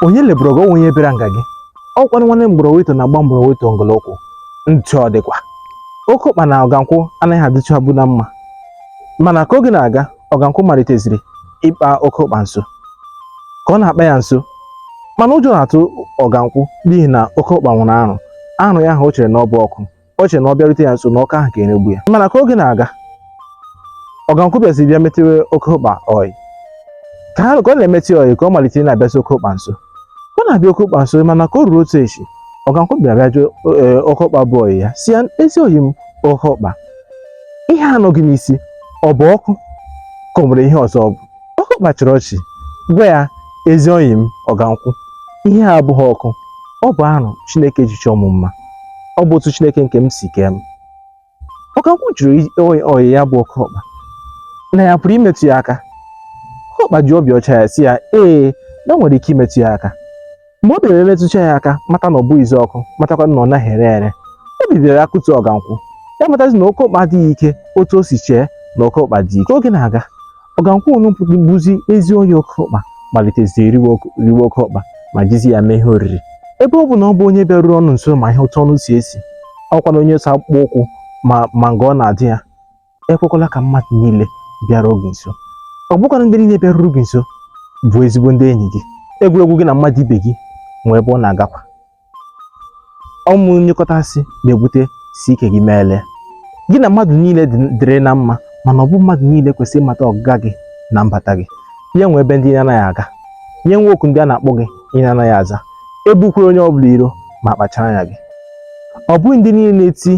Onye lebụrụ gị onye bịara nga gị? Ọkwanụ nwanne mgbọrọwịtọ na-agba mgbọrọwịtọ ngọlọkwụ. Ntị ọ dịkwa. Okeọkpa na Ọgankwụ anaghị adịchabu na mma, mana ka oge na-aga, Ọgankwụ maliteziri ịkpa Okeọkpa nso. Ka ọ na-akpa ya nso, mana ụjọ na-atụ Ọgankwụ n'ihi na Okeọkpa nwere arụ. Arụ ya ahụ o chere na ọ bụ ọkụ. O chere na ọ bịarute ya nso na ọkụ ahụ ga-eregbu ya. Mana ka oge na-aga, Ọgankwụ bịaziri bịa metewe Okeọkpa ọyị. Ka ọ na-emete ọyị, ka ọ malitere na-abịazi Okeọkpa nso. Ka ọ na-abịa Okeọkpa nso, mana ka o ruru otu echi, Ọgankwụ bịara bịa jụọ Okeọkpa bụ ọyị ya, sị ya, ezi ọyị m Okeọkpa, ihe a nọ gị n'isi ọ bụ ọkụ ka ọ nwere ihe ọzọ ọ bụ? Okeọkpa chịrị ọchị gwa ya, ezi ọyị m Ọgankwụ, ihe a abụghị ọkụ, ọ bụ arụ Chineke ji chọọ m mma, ọ bụ otu Chineke nke m si kee m. Ọgankwụ jụrụ ọyị ya bụ Okeọkpa na ya pụrụ imetụ ya aka. Okeọkpa ji obi ọcha ya sị ya ee, na o nwere ike imetụ ya aka. Mgbe ọ bịara emetụcha ya aka, mata na ọ bụghịzi ọkụ, matakwa na ọ naghị ere ere, obi bịara akụtu Ọgankwụ. Ya matazi na Okeọkpa adịghị ike otu o si chee na Okeọkpa dị ike. Oge na-aga, Ọgankwụ bụzi ezi ọyị Okeọkpa malitezi riwe Okeọkpa ma jizi ya mee ihe oriri. Ebe ọ bụ na ọ bụ onye bịaruru ọnụ nso ma ihe otu ọnụ si esi, ọkwa na onye so akpụkpọ ụkwụ ma nga ọ na-adị ya, ekwekwala ka mmadụ niile bịaruo gị nso. Ọ bụkwanụ ndị niile bịaruru gị nso bụ ezigbo ndị enyi gị. Egwuregwu gị na mmadụ ibe gị nwee ebe ọ na-agakwa. Ọmụ nyekọta asị na-ebute si ike gị meele. Gị na mmadụ niile dịrị na mma, mana ọ bụ mmadụ niile kwesịrị ịmata ọgịga gị na mbata gị. Ya nwee ebe ndị ị na-anaghị aga, ya nwee okwu ndị a na-akpọ gị ị na-anaghị aza. Ebukwere onye ọbụla iro, ma kpachara anya gị. Ọ bụghị ndị niile na-eti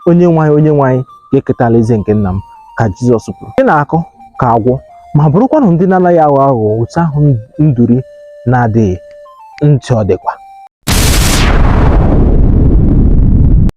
onye nwe anyị, onye nwe anyị ga-eketa alaeze nke nna m, ka Jizọs kwuru. Ndị na-akụ ka agwọ, ma bụrụkwanụ ndị na-anaghị aghọ aghụghọ otu ahụ nduri na-adịghị. Ntị ọ dịkwa.